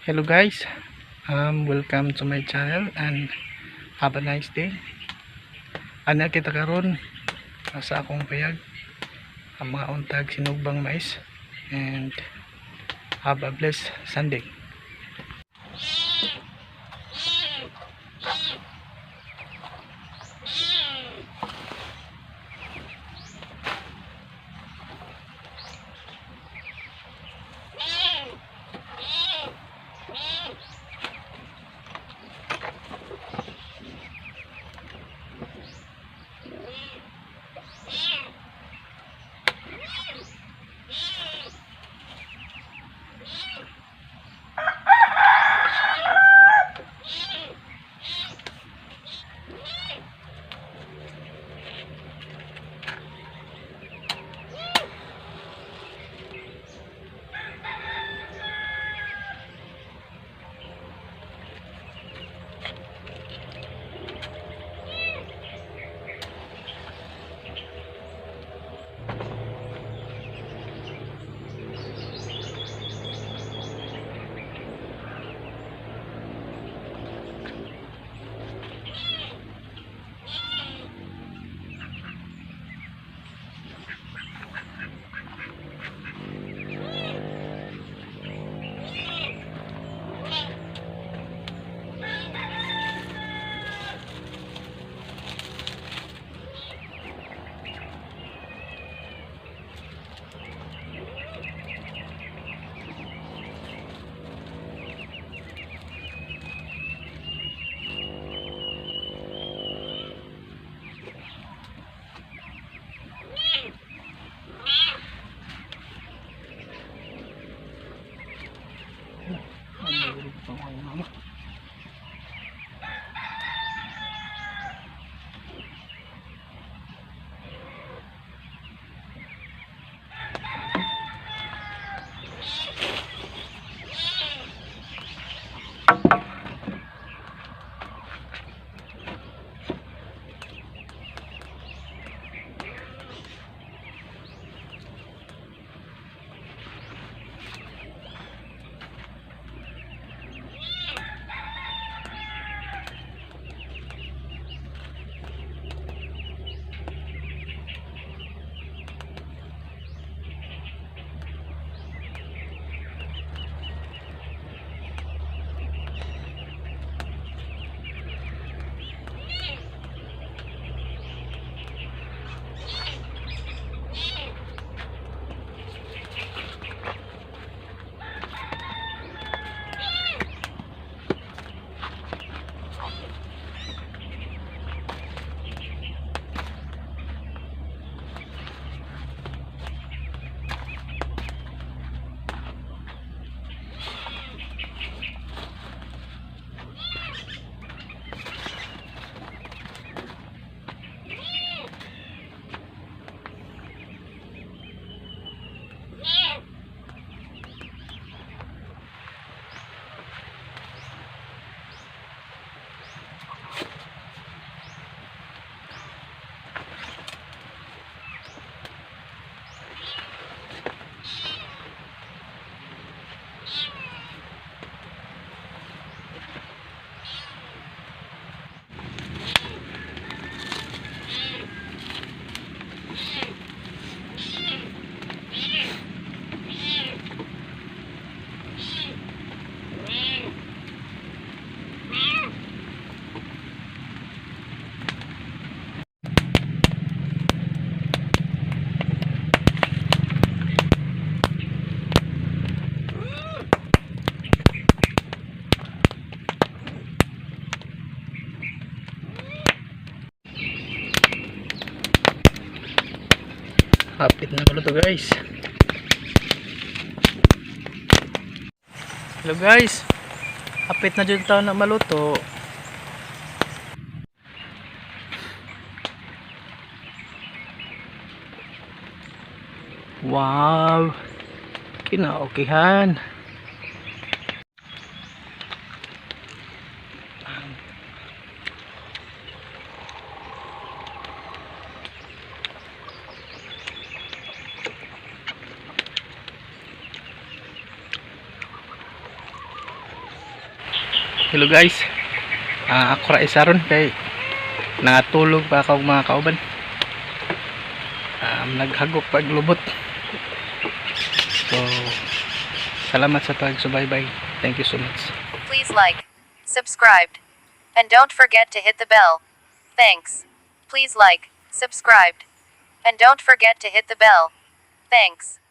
Hello guys, welcome to my channel and have a nice day. Ana kita karon sa akong payag ang mga untag sinugbang mais and have a blessed Sunday. Mama. Hapit na maluto guys. Hello guys. Hapit na dyan tayo na maluto. Wow. Kinaokihan. Hello guys. Ah, ako ra isa ron kay nangatulog pa ako, mga kauban. Naghagok paglubot. So salamat sa pagsubaybay. Thank you so much. Please like, subscribe, and don't forget to hit the bell. Thanks. Please like, subscribe, and don't forget to hit the bell. Thanks.